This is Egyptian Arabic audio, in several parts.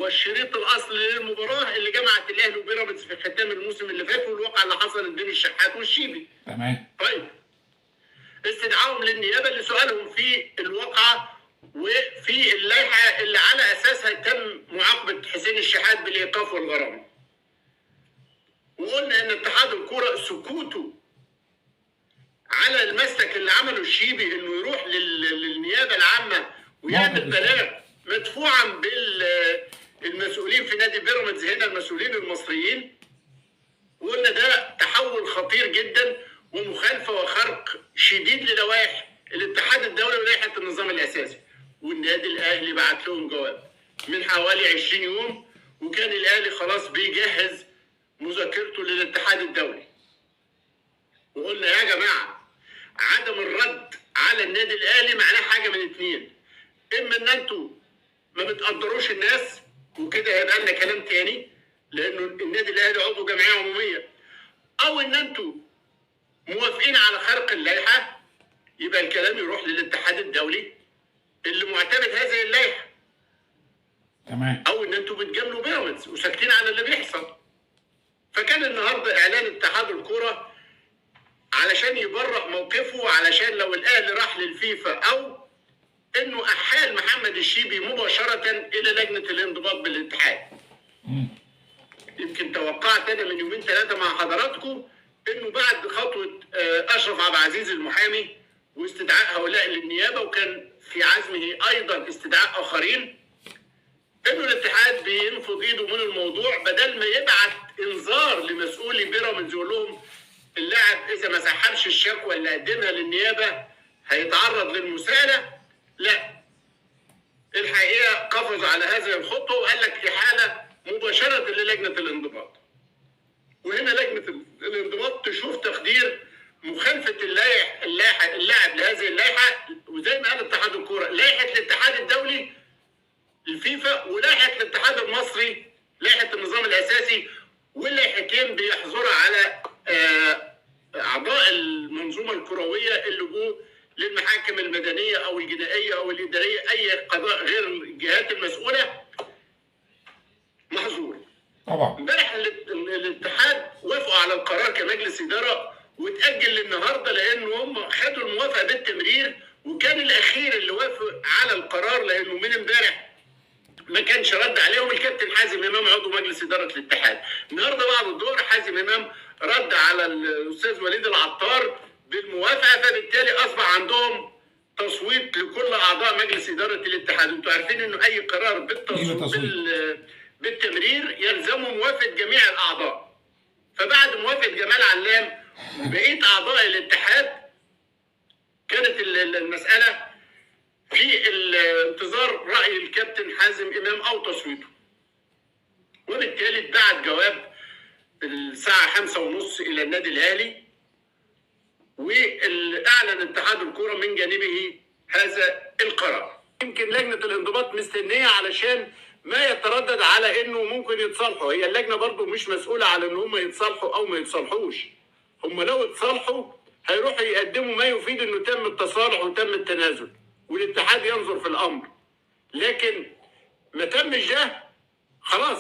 والشريط الاصلي للمباراة اللي جمعت الاهلي وبيراميدز في ختام الموسم اللي فات، والواقعه اللي حصلت بين الشحات والشيبي. تمام. طيب، استدعائهم للنيابه لسؤالهم في الواقعة وفي اللائحة اللي على اساسها تم معاقبة حسين الشحات بالايقاف والغرامه. وقلنا ان اتحاد الكورة سكوته على المسلك اللي عمله الشيبي، انه يروح للنيابه العامة ويعمل موقف بلاغ مدفوعا بالمسؤولين في نادي بيراميدز هنا، المسؤولين المصريين. وقلنا ده تحول خطير جدا ومخالفه وخرق شديد للوائح الاتحاد الدولي ولائحه النظام الاساسي. والنادي الاهلي بعت لهم جواب من حوالي 20 يوم، وكان الاهلي خلاص بيجهز مذاكرته للاتحاد الدولي. وقلنا يا جماعة، عدم الرد على النادي الاهلي معناه حاجة من اتنين: اما ان انتوا ما بتقدروش الناس، وكده هيبقى لنا كلام تاني لانه النادي الاهلي عضو جمعية عموميه، او ان انتوا موافقين على خرق اللائحة، يبقى الكلام يروح للاتحاد الدولي اللي معتمد هذه اللائحة. تمام. او ان انتوا بتجاملوا بيراميدز وساكتين على اللي بيحصل. فكان النهارده اعلان اتحاد الكورة علشان يبرأ موقفه، علشان لو الاهلي راح للفيفا، او انه احال محمد الشيبي مباشرة الى لجنة الانضباط بالاتحاد. يمكن توقعت انا من يومين ثلاثة مع حضراتكم انه بعد خطوة اشرف عبد العزيز المحامي واستدعاء هؤلاء للنيابه، وكان في عزمه ايضا استدعاء اخرين، انه الاتحاد بينفض ايده من الموضوع، بدل ما يبعت انذار لمسؤولي بيراميدز يقول لهم اللاعب اذا ما سحبش الشكوى اللي قدمها للنيابه هيتعرض للمساءله. لا، الحقيقة قفز على هذه الخطوة وقال لك احالة مباشرة للجنة الانضباط. وهنا لجنة الانضباط تشوف تقدير مخالفة اللائحة اللاعب لهذه اللائحة، وزي ما قال اتحاد الكورة، لائحة الاتحاد الدولي الفيفا ولائحه الاتحاد المصري، لائحة النظام الاساسي، واللائحتين بيحظروا على اعضاء المنظومة الكروية اللجوء للمحاكم المدنية او الجنائية او الادارية، اي قضاء غير الجهات المسؤولة محظور. طبعا. امبارح الاتحاد وافقوا على القرار كمجلس ادارة، وتاجل للنهاردة لانه هم خدوا الموافقة بالتمرير، وكان الاخير اللي وافق على القرار لانه من امبارح ما كانش رد عليهم الكابتن حازم امام عضو مجلس ادارة الاتحاد. النهارده بعد الظهر حازم امام رد على الاستاذ وليد العطار بالموافقة، فبالتالي اصبح عندهم تصويت لكل اعضاء مجلس ادارة الاتحاد. انتوا عارفين انه اي قرار تصويت. بالتمرير يلزمه موافقة جميع الاعضاء. فبعد موافقة جمال علام وبقية اعضاء الاتحاد كانت المسالة في انتظار راي الكابتن حازم امام او تصويته. وبالتالي اتبعت جواب الساعة 5:30 الى النادي الاهلي، واعلن اتحاد الكره من جانبه هذا القرار. يمكن لجنة الانضباط مستنيه علشان ما يتردد على انه ممكن يتصالحوا. هي اللجنة برضو مش مسؤولة على ان هم يتصالحوا او ما يتصالحوش. هم لو اتصالحوا هيروحوا يقدموا ما يفيد انه تم التصالح وتم التنازل، والاتحاد ينظر في الامر. لكن ما تمش ده، خلاص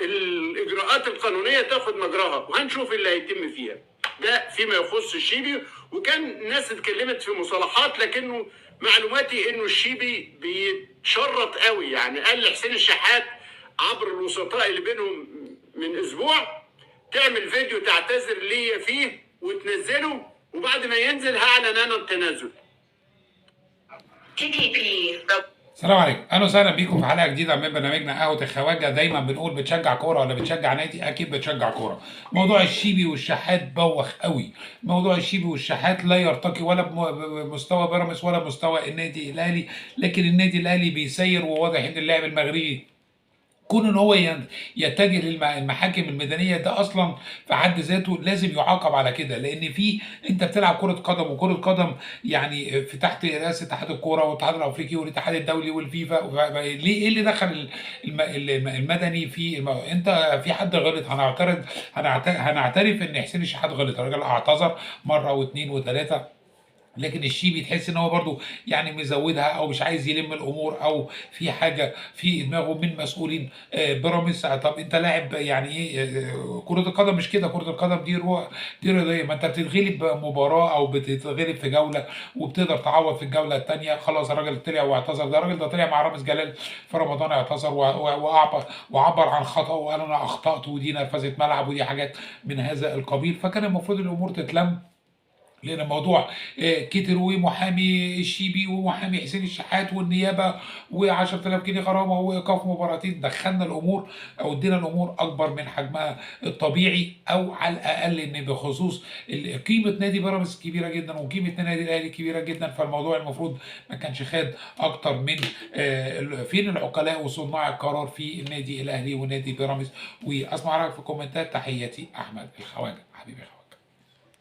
الاجراءات القانونية تاخد مجراها، وهنشوف اللي هيتم فيها. ده فيما يخص الشيبي. وكان ناس اتكلمت في مصالحات، لكنه معلوماتي انه الشيبي بيتشرط قوي، قال لحسين الشحات عبر الوسطاء اللي بينهم من اسبوع تعمل فيديو تعتذر ليا فيه وتنزله، وبعد ما ينزل هعلن انا التنازل. TTP. السلام عليكم، اهلا وسهلا بيكم في حلقة جديدة من برنامجنا قهوة الخواجه. دايما بنقول بتشجع كورة ولا بتشجع نادي؟ اكيد بتشجع كورة. موضوع الشيبي والشحات بوخ قوي. موضوع الشيبي والشحات لا يرتقي ولا بمستوى بيراميدز ولا بمستوى النادي الاهلي، لكن النادي الاهلي بيسير، وواضح ان اللاعب المغربي كون ان هو يتجه للمحاكم المدنية ده اصلا في حد ذاته لازم يعاقب على كده، لان في انت بتلعب كره قدم، وكره قدم في تحت رئاسة اتحاد الكورة والاتحاد الافريقي والاتحاد الدولي والفيفا، ليه ايه اللي دخل المدني في انت في حد غلط؟ هنعترف ان حسين الشحات غلط، الراجل اعتذر مرة واثنين وثلاثة، لكن الشيبي تحس ان هو برضو يعني مزودها او مش عايز يلم الامور او في حاجة في دماغه من مسؤولين بيراميدز. طب انت لاعب يعني ايه؟ كره القدم مش كده، كره القدم دي روح، دي رياضية. ما انت بتتغلب مباراة او بتتغلب في جولة وبتقدر تعوض في الجولة الثانية. خلاص الراجل طلع واعتذر، ده الراجل ده طلع مع رامز جلال في رمضان اعتذر وعبر عن خطأه وقال انا اخطات ودي نرفزه ملعب ودي حاجات من هذا القبيل. فكان المفروض الامور تتلم، لان الموضوع كتر، ومحامي الشيبي ومحامي حسين الشحات والنيابه و10000 جنيه غرامة وايقاف مباراتين. دخلنا الامور او ادينا الامور اكبر من حجمها الطبيعي، او على الاقل ان بخصوص قيمة نادي بيراميدز كبيرة جدا وقيمه نادي الاهلي كبيرة جدا، فالموضوع المفروض ما كانش خد اكتر من فين العقلاء وصناع القرار في النادي الاهلي ونادي بيراميدز. واسمع رايك في الكومنتات. تحياتي، احمد الخواجه حبيبي.